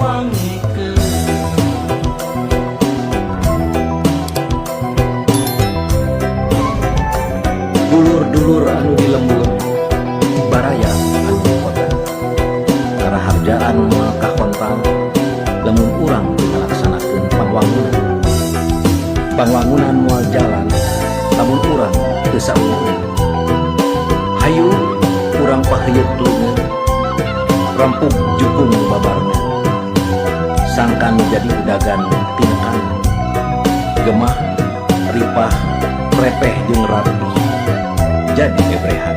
Diwangi-wangikeun. Dulur-dulur anu di lembur, baraya anu di kota, karaharjaan moal kahontal lamun urang teu ngalaksanakeun pangwangunan. Pangwangunan moal jalan lamun urang teu saungeun. Hayu urang paheuyeup leungeun, rempug jukung babarengan, sangkan jadi udagan tinekanan. Gemah ripah repeh jeung rapih jadi ebrehan.